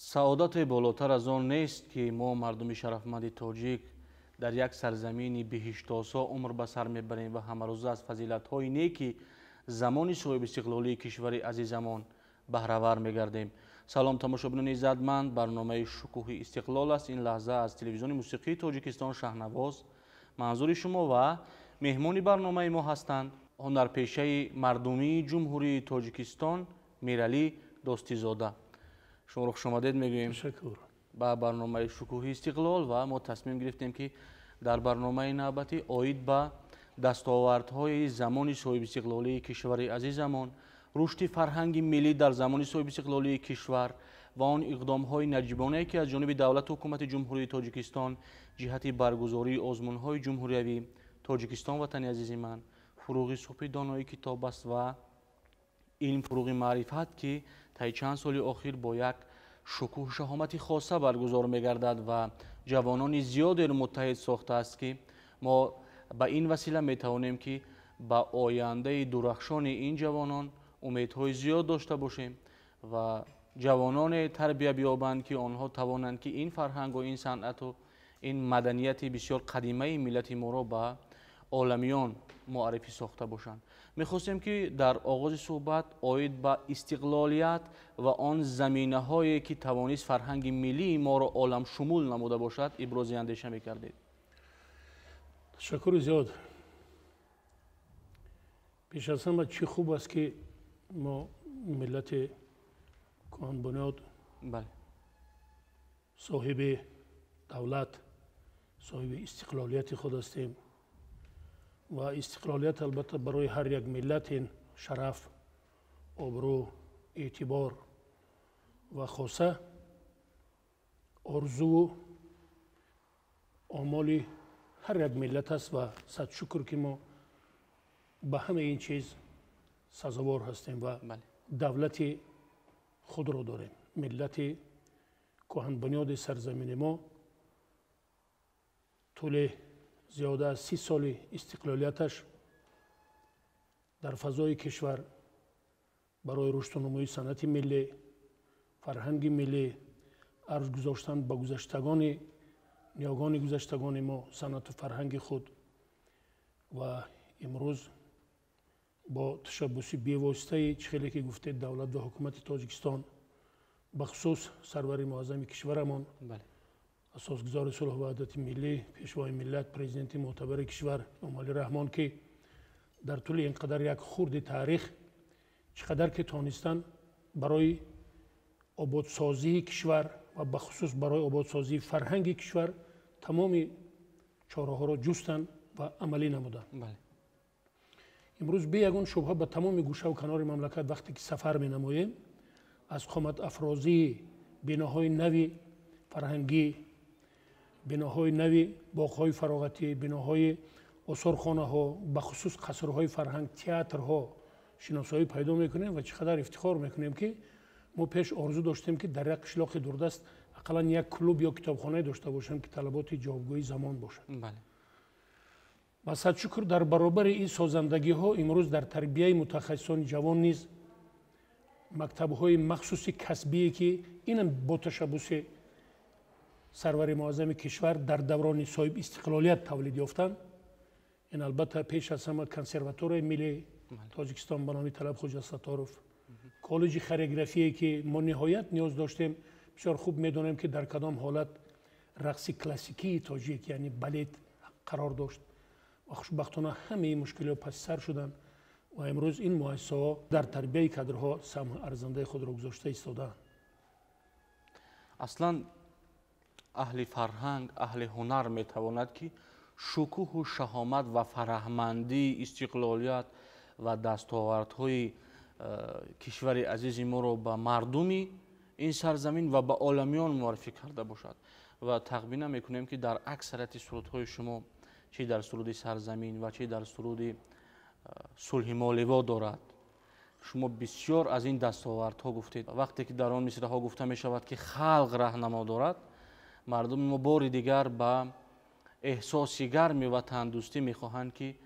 Саодате болотар аз он нест, ки мо, мардуми шарафманди тоҷик, дар як сарзамини биҳиштосо умр ба сар мебарем ва ҳамарӯза аз фазилатҳои неки замони соҳибистиқлолии кишвари азизамон баҳравар мегардем. Салом, тамошобинони иззатманд, барномаи «Шукӯҳи истиқлол» аст. Ин лаҳза аз телевизиони мусиқии Тоҷикистон Шаҳнавоз манзури шумо ва меҳмони барномаи мо ҳастанд ҳунарпешаи мардумии Ҷумҳурии Тоҷикистон Миралӣ Достизода. Шуморо хушомадед мегӯем ба барномаи «Шукӯҳи истиқлол» ва мо тасмим гирифтем, ки дар барномаи навбатӣ оид ба дастовардҳои замони соҳибистиқлолии кишвари азизамон, рушди фарҳанги миллӣ дар замони соҳибистиқлолии кишвар ва он иқдомҳои наҷибонае, ки аз ҷониби давлату ҳукумати Ҷумҳурии Тоҷикистон ҷиҳати баргузории озмунҳои ҷумҳуриявӣ «Тоҷикистон ватани азизи ман», «Фуруғи субҳи донои китоб аст» ва «Илм фуруғи маърифат», ки таи чанд соли охир бо як шукӯҳу шаҳомати хоса баргузор мегардад ва ҷавонони зиёдеро муттаҳид сохтааст, ки мо ба ин васила метавонем, ки ба ояндаи дурахшони ин ҷавонон умедҳои зиёд дошта бошем ва ҷавононе тарбия биёбанд, ки онҳо тавонанд, ки ин фарҳангу ин санъату ин маданияти бисёр қадимаи миллати моро ба оламиён муаррифӣ сохта бошанд. Мехостем, ки дар оғози суҳбат оид ба истиқлолият ва он заминаҳое, ки тавонист фарҳанги миллии моро оламшумул намуда бошад, ибрози андеша мекардед. Ташаккури зиёд. Пеш аз ҳама, чӣ хуб аст, ки мо, миллати кӯҳанбунёд, соҳиби давлат, соҳиби истиқлолияти худ ҳастем ва истиқлолият, албатта, барои ҳар як миллат ин шараф, обрӯ, эътибор ва хоса орзуву омоли ҳар як миллат аст. Ва сад шукр, ки мо ба ҳамаи ин чиз сазовор ҳастем ва давлати худро дорем. Миллати кӯҳанбунёди сарзамини мо тӯли зиёда аз 30 соли истиқлолияташ дар фазои кишвар барои рушду нумӯи санъати миллӣ, фарҳанги миллӣ, арҷ гузоштан ба гузаштагони ниёгони гузаштагони мо, санъату фарҳанги худ ва имрӯз бо ташаббуси бевоситаи, чӣ хеле ки гуфтед, давлат ва ҳукумати Тоҷикистон, бахусус сарвари муаззами кишварамон, асосгузори сулҳу ваҳдати миллӣ, пешвои миллат, президенти мӯътабари кишвар Эмомалӣ Раҳмон, ки дар тӯли ин қадар як хурди таърих чӣ қадар ки тонистанд барои ободсозии кишвар ва бахусус барои ободсозии фарҳанги кишвар тамоми чораҳоро ҷустанд ва амалӣ намуданд. Имрӯз бе ягон шубҳа ба тамоми гӯшаву канори мамлакат вақте ки сафар менамоем, аз қоматафрозии биноҳои нави фарҳангӣ, биноҳои нави боғҳои фароғатӣ, биноҳои осорхонаҳо, бахусус қасрҳои фарҳанг, театрҳо шиносоӣ пайдо мекунем ва чӣ қадар ифтихор мекунем, ки мо пеш орзу доштем, ки дар як қишлоқи дурдаст ақаллан як клуб ё китобхонае дошта бошем, ки талаботи ҷавобгӯи замон бошад. Ва сад шукр, дар баробари ин созандагиҳо имрӯз дар тарбияи мутахассисони ҷавон низ мактабҳои махсуси касбие, ки инам бо ташаббуси сарвари муаззами кишвар дар даврони соҳиб истиқлолият тавлид ёфтанд. Ин, албатта, пеш аз ҳама консерваторияи миллии Тоҷикистон ба номи Талаб Хоҷа Сатторов, коллеҷи хореографие, ки мо ниҳоят ниёз доштем. Бисёр хуб медонем, ки дар кадом ҳолат рақси классикии тоҷик, яъне балет, қарор дошт ва хушбахтона ҳамаи мушкилиҳо паси сар шуданд ва имрӯз ин муассисаҳо дар тарбияи кадрҳо саҳми арзандаи худро гузошта истодаанд. Аслан аҳли фарҳанг, аҳли ҳунар метавонад, ки шукӯҳу шаҳомат ва фараҳмандии истиқлолият ва дастовардҳои кишвари азизи моро ба мардуми ин сарзамин ва ба оламиён муаррифӣ карда бошад. Ва тахмина мекунем, ки дар аксарияти сурудҳои шумо, чӣ дар суруди «Сарзамин» ва чӣ дар суруди «Сулҳи мо ливо дорад», шумо бисёр аз ин дастовардҳо гуфтед. Вақте ки дар он мисраҳо гуфта мешавад, ки халқ раҳнамо дорад, мардуми мо бори дигар ба эҳсоси гарми ватандӯстӣ мехоҳанд, ки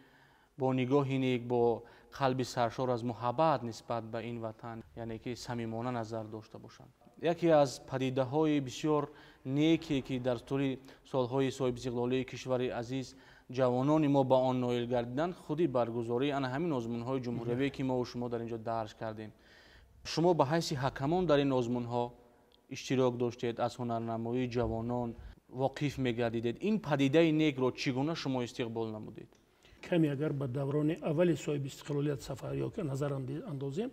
бо нигоҳи нек, бо қалби саршор аз муҳаббат нисбат ба ин ватан, яъне ки самимона назар дошта бошанд. Яке аз падидаҳои бисёр неке ки дар тӯли солҳои соҳибистиқлолии кишвари азиз ҷавонони мо ба он ноил гардиданд, худи баргузории ана ҳамин озмунҳои ҷумҳуриявие ки мо шумо дар ин ҷо дарҷ кардем. Шумо ба ҳайси ҳакамон дар ин озмунҳо иштирок доштед, аз ҳунарнамоии ҷавонон воқиф мегардидед. Ин падидаи некро чӣ гуна шумо истиқбол намудед? Каме агар ба даврони аввали соҳибистиқлолият сафар ё назар андозем,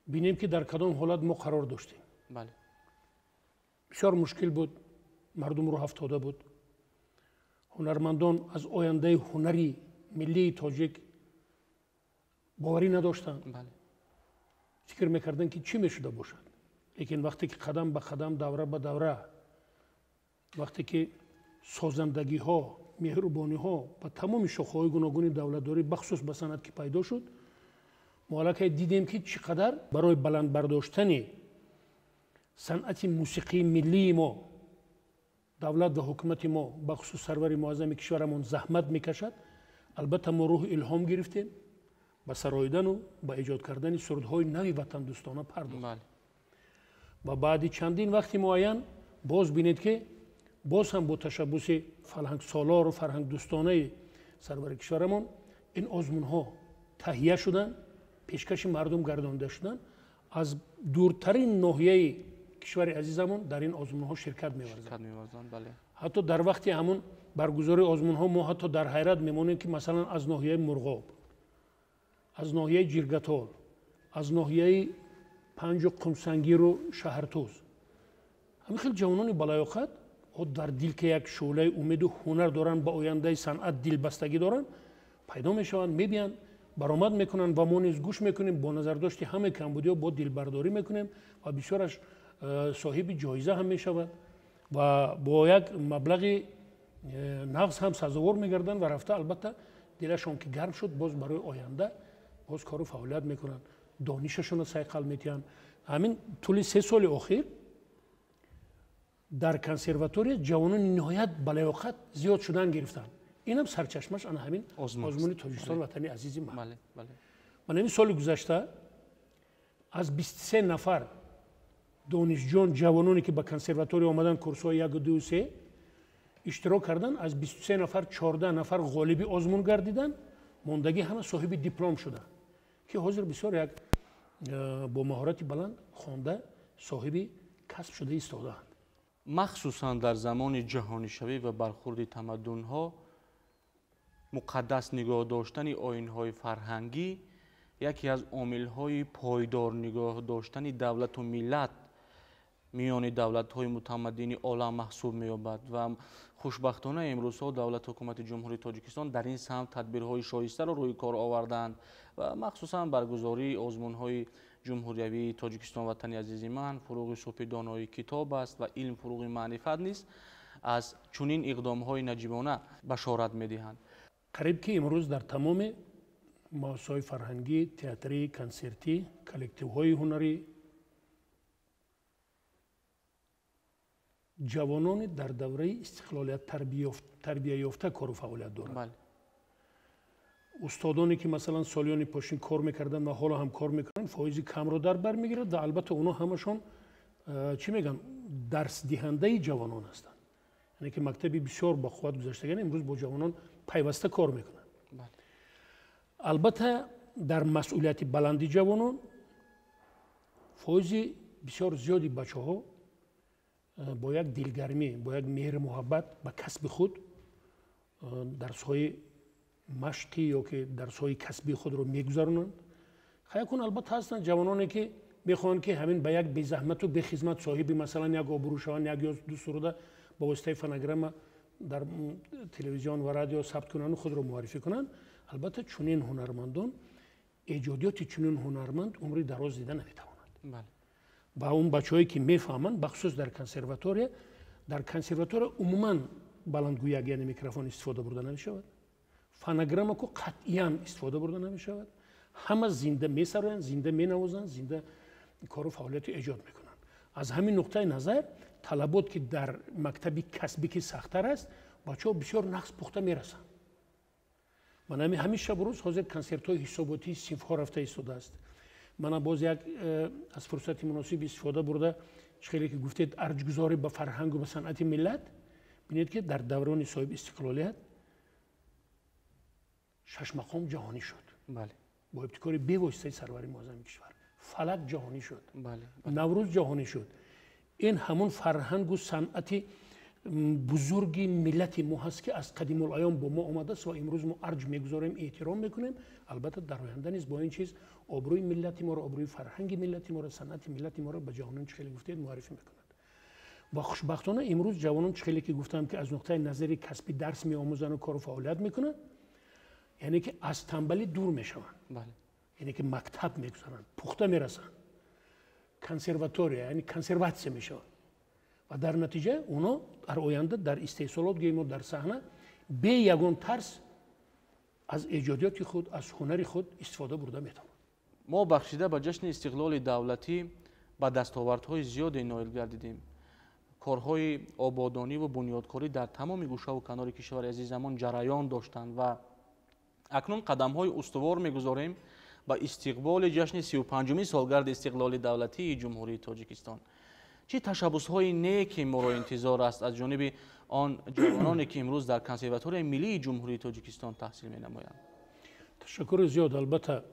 бинем ки дар кадом ҳолат мо қарор доштем. Бисёр мушкил буд, мардум рӯ ҳафтода буд. Ҳунармандон аз ояндаи ҳунари миллии тоҷик боварӣ надоштанд. Фикр мекарданд ки чӣ мешуда бошад. Лекин вақте ки қадам ба қадам, давра ба давра, вақте ки созандагиҳо, меҳрубониҳо ба тамоми шохаҳои гуногуни давлатдорӣ, бахусус ба санъат ки пайдо шуд, мо аллакай дидем ки чӣ қадар барои баланд бардоштани санъати мусиқии миллии мо давлат ва ҳукумати мо, бахусус сарвари муаззами кишварамон заҳмат мекашад. Албатта мо рӯҳу илҳом гирифтем, ба сароидану ба эҷод кардани сурудҳои нави ватандӯстона пардохт. Ва баъди чандин вақти муайян боз бинед ки боз ҳам бо ташаббуси фарҳангсолору фарҳангдӯстонаи сарвари кишварамон ин озмунҳо таҳия шуданд, пешкаши мардум гардонида шуданд. Аз дуртарин ноҳияи кишвари азизамон дар ин озмунҳо ширкат меварзанд. Ҳатто дар вақти ҳамун баргузории озмунҳо мо ҳатто дар ҳайрат мемонем ки масалан аз ноҳияи Мурғоб, аз ноҳияи Ҷиргатол, аз ноҳияи Панҷу Қумсангиру Шаҳртуз ҳамин хел ҷавонони балаёқат дар дил ки як шӯълаи умеду ҳунар доранд, ба ояндаи санъат дилбастагӣ доранд, пайдо мешаванд, мебиёнд, баромад мекунанд ва мо низ гӯш мекунем, бо назардошти ҳамаи камбудиҳо бо дилбардорӣ мекунем ва бисёраш соҳиби ҷоиза ҳам мешавад ва бо як маблағи нағз ҳам сазовор мегарданд ва рафта албатта дилашон ки гарм шуд, боз барои оянда боз кору фаъолият мекунанд, донишашонро сайқал метиҳанд. Ҳамин тӯли 3 соли охир дар консерватория ҷавонони ниҳоят балаёқат зиёд шудан гирифтанд. Инам сарчашмаш ана ҳамин озмуни Тоҷикистон ватани азизи ман. Ман ҳамин соли гузашта аз 23 нафар донишҷӯён, ҷавононе ки ба консерватория омаданд, курсҳои 1, 2, 3 иштирок карданд, аз 23 нафар 14 нафар ғолиби озмун гардиданд, мондагӣ ҳама соҳиби диплом шуданд, ки ҳозир бисёр як бо маҳорати баланд хонда соҳиби касб шуда истодаанд. Махсусан дар замони ҷаҳонишавӣ ва бархурди тамаддунҳо муқаддас нигоҳ доштани оинҳои фарҳангӣ яке аз омилҳои пойдор нигоҳ доштани давлату миллат миёни давлатҳои мутамаддини олам маҳсуб меёбад ва хушбахтона имрӯзҳо давлат ҳукумати Ҷумҳурии Тоҷикистон дар ин самт тадбирҳои шоистаро рӯи кор овардаанд ва махсусан баргузории озмунҳои ҷумҳуриявии Тоҷикистон ватани азизи ман, фуруғи субҳи донои китоб аст ва илм фуруғи маърифат низ аз чунин иқдомҳои наҷибона башорат медиҳанд. Қариб ки имрӯз дар тамоми муассисаҳои фарҳангӣ, театрӣ, консертӣ, коллективҳои ҳунарӣ ҷавонони дар давраи истиқлолият тарбияёфта кору фаъолият доранд. Устодоне ки масалан солиёни пошин кор мекарданд ва ҳоло ҳам кор мекунанд, фоизи камро дар бар мегирад ва албатта онҳо ҳамашон чӣ мегӯянд, дарсдиҳандаи ҷавонон ҳастанд. Яъне ки мактаби бисёр бо қувват гузаштаган имрӯз бо ҷавонон пайваста кор мекунанд. Албатта дар масъулияти баланди ҷавонон фоизи бисёр зиёди бачаҳо бо як дилгармӣ, бо як меҳру муҳаббат ба касби худ дарсҳои машқӣ ё ки дарсҳои касбии худро мегузаронанд. Хаякун албатта ҳастанд ҷавононе ки мехоҳанд ки ҳамин ба як безаҳмату бехизмат соҳиби масалан як обрӯ шаванд, як ё ду суруда ба воситаи фонограмма дар телевизион ва радио сабт кунанду худро муаррифӣ кунанд. Албатта чунин ҳунармандон, эҷодиёти чунин ҳунарманд умри дароз дида наметавонад. Ва он бачаҳое ки мефаҳманд, бахусус дар консерватория, дар консерватория умуман баландгӯяк, яъне микрофон истифода бурда намешавад, фонограммаку қатъиян истифода бурда намешавад. Ҳама зинда месароянд, зинда менавозанд, зинда кору фаъолияту эҷод мекунанд. Аз ҳамин нуқтаи назар талабот ки дар мактаби касбӣ ки сахттар аст, бачаҳо бисёр нақс пухта мерасанд. Ман ҳамин шабу рӯз ҳозир консертҳои ҳисоботии синфҳо рафта истодааст. Мана боз як аз фурсати муносиб истифода бурда, чӣ хеле ки гуфтед, арҷгузорӣ ба фарҳангу ба санъати миллат, бинед ки дар даврони соҳиби истиқлолият шашмақом ҷаҳонӣ шуд. Бо ибтикори бевоситаи сарвари муаззами кишвар фалак ҷаҳонӣ шуд, Наврӯз ҷаҳонӣ шуд. Ин ҳамон фарҳангу санъати бузурги миллати мо ҳаст, ки аз қадимулайём бо мо омадааст ва имрӯз мо арҷ мегузорем, эҳтиром мекунем. Албатта дар оянда низ бо ин чиз обрӯи миллати моро, обрӯи фарҳанги миллати моро, санъати миллати моро ба ҷаҳонон, чӣ хеле гуфтед, муаррифӣ мекунад. Ва хушбахтона имрӯз ҷавонон, чӣ хеле ки гуфтам, ки аз нуқтаи назари касбӣ дарс меомӯзанд ва кору фаъолият мекунанд, яъне ки аз танбалӣ дур мешаванд, яъне ки мактаб мегузаранд, пухта мерасанд, консерватория, яъне консерватсия мешаванд ва дар натиҷа оно дар оянда дар истеҳсолот гӯем дар саҳна бе ягон тарс аз эҷодиёти худ, аз ҳунари худ истифода бурда метавонанд. Мо бахшида ба ҷашни истиқлоли давлатӣ ба дастовардҳои зиёде ноил гардидем. Корҳои ободонӣ ва бунёдкорӣ дар тамоми гӯшаву канори кишвари азизамон ҷараён доштанд ва акнун қадамҳои устувор мегузорем ба истиқболи ҷашни 35-умин солгарди истиқлоли давлатии Ҷумҳурии Тоҷикистон. Чӣ ташаббусҳои неки моро интизор аст аз ҷониби он ҷавононе, ки имрӯз дар Консерваторияи миллии Ҷумҳурии Тоҷикистон таҳсил менамоянд? Ташаккури зиёд. Албатта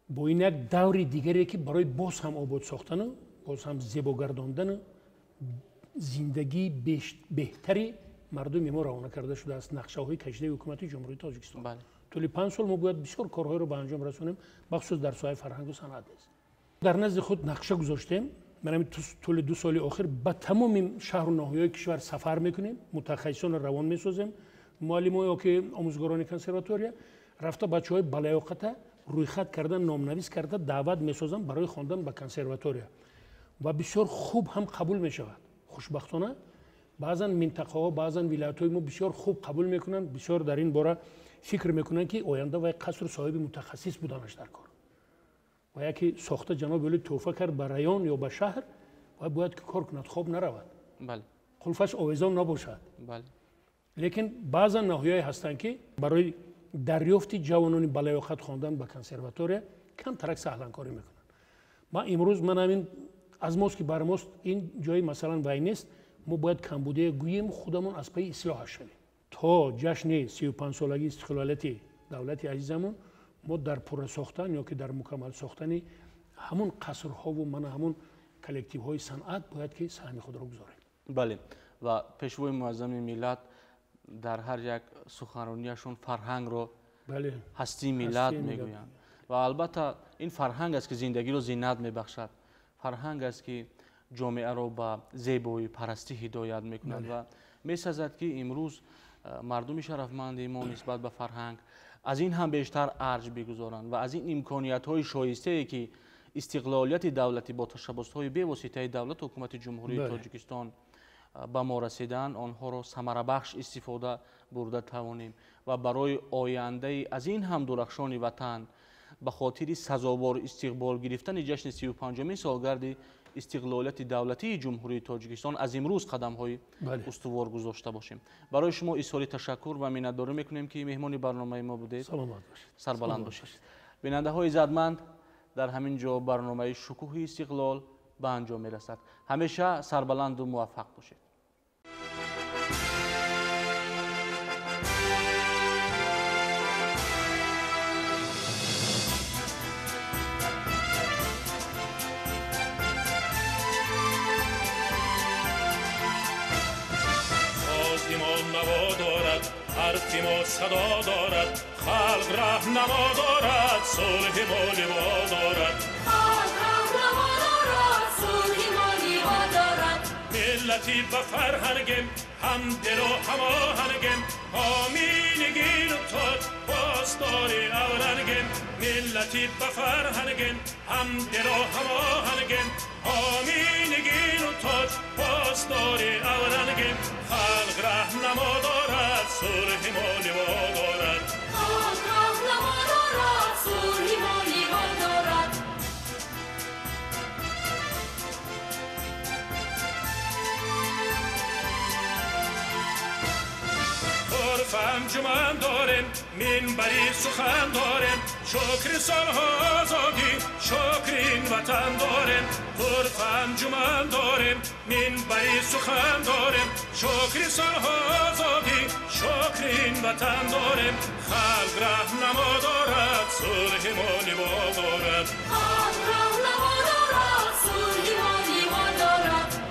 бо ин як даври дигаре, ки барои боз ҳам обод сохтану боз ҳам зебо гардондану зиндагии беҳтари мардуми мо равона карда шудааст нақшаҳои кашидаи ҳукумати Ҷумҳурии Тоҷикистон. Тӯли 5 сол мо бояд бисёр корҳоеро ба анҷом расонем, бахусус дар соҳаи фарҳангу санъат низ. Дар назди худ нақша гузоштем. Ман ҳамин тӯли 2 соли охир ба тамоми шаҳру ноҳияҳои кишвар сафар мекунем, мутахассисонро равон месозем, муаллимоё ки омӯзгорони консерватория рафта бачаҳои балаёқата рӯйхат карда, номнавис карда даъват месозам барои хондан ба консерватория ва бисёр хуб ҳам қабул мешавад. Хушбахтона баъзан минтақаҳо, баъзан вилоятҳои мо бисёр хуб қабул мекунанд, бисёр дар ин бора фикр мекунанд, ки оянда вай қасру соҳиби мутахассис буданаш дар кор. Ва яке сохта ҷаноби олӣ тӯҳфа кард ба район ё ба шаҳр, вай бояд ки кор кунад, хоб наравад, қулфаш овезон набошад. Лекин баъзан ноҳияе ҳастанд, ки барои дарёфти ҷавонони балаёқат хондан ба консерватория камтарак саҳланкорӣ мекунанд. Ман имрӯз ман ҳамин аз мост ки бар мост ин ҷои масалан вай нест, мо бояд камбудия гӯем, худамон аз пайи ислоҳаш шавем. То ҷашни 35-солагии истиқлолияти давлати азизамон мо дар пурра сохтан ё ки дар мукаммал сохтани ҳамон қасрҳову мана ҳамон коллективҳои санъат бояд ки саҳми худро гузорем. Бале, ва пешвои муаззами миллат дар ҳар як суханронияшон фарҳангро ҳастии миллат мегӯянд. Ва албатта ин фарҳанг аст, ки зиндагиро зинат мебахшад, фарҳанг аст, ки ҷомеаро ба зебоипарастӣ ҳидоят мекунад ва месазад, ки имрӯз мардуми шарафманди мо нисбат ба фарҳанг аз ин ҳам бештар арҷ бигузоранд ва аз ин имкониятҳои шоистае, ки истиқлолияти давлатӣ бо ташаббусҳои бевоситаи давлату ҳукумати Ҷумҳурии Тоҷикистон ба мо расиданд, онҳоро самарабахш истифода бурда тавонем ва барои ояндаи аз ин ҳам дурахшони ватан ба хотири сазовор истиқбол гирифтани ҷашни 35-умин солгарди истиқлолияти давлатии Ҷумҳурии Тоҷикистон аз имрӯз қадамҳои устувор гузошта бошем. Барои шумо изҳори ташаккур ва миннатдорӣ мекунем, ки меҳмони барномаи мо будед. Саломат бошед. Сарбаланд бошед. Бинандаҳои иззатманд, дар ҳамин ҷо барномаи шукӯҳи истиқлол ба анҷом мерасад. Ҳамеша сарбаланду муваффақ бошед. حرفی ما صدا دارد، خلق رهنما دارد، صلح ما لوا دارد. خلق رهنما دارد، صلح ما لوا دارد. ملتی به فرهنگم، هم دل و هم آهنگم، آمینگین و تاج پاسدار اورنگم. ملتی به فرهنگم، هم دل و هم آهنگم، آمینگین و تاج پاسدار اورنگم. خلق رهنما دارد، صلح ما لوا دارد. خلق رهنما دارد، صلح ما لوا دارد. پر انجمن داریم، منبری سخن داریم، شکر سالها آزادی، شکر این وطن داریم. غرفه انجمن داریم، منبری سخن داریم، شکر سالها آزادی، شکر این وطن داریم. خلق رهنما دارد، صلح ما لوا دارد. خلق رهنما دارد، صلح ما لوا دارد.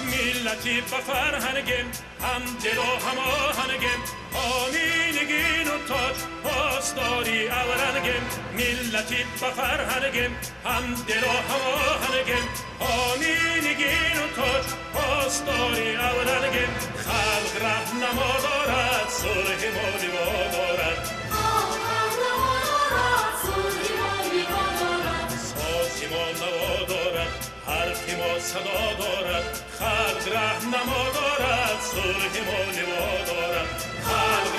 ملتی با فرهنگم، هم دل و هم آهنگم، حامی نگین و تاج پاسداری اورنگم. ملتی با فرهنگم، هم دل و هم آهنگم، حامی نگین و تاج پاسداری اورنگم. خلق رهنما دارد، صلح ما لوا دارد. خلق رهنما دارد، صلح ما لوا دارد. ساز ما نوا دارد، حرف ما صدا دارد. خلق رهنما دارد، صلح ما لوا دارد. خلق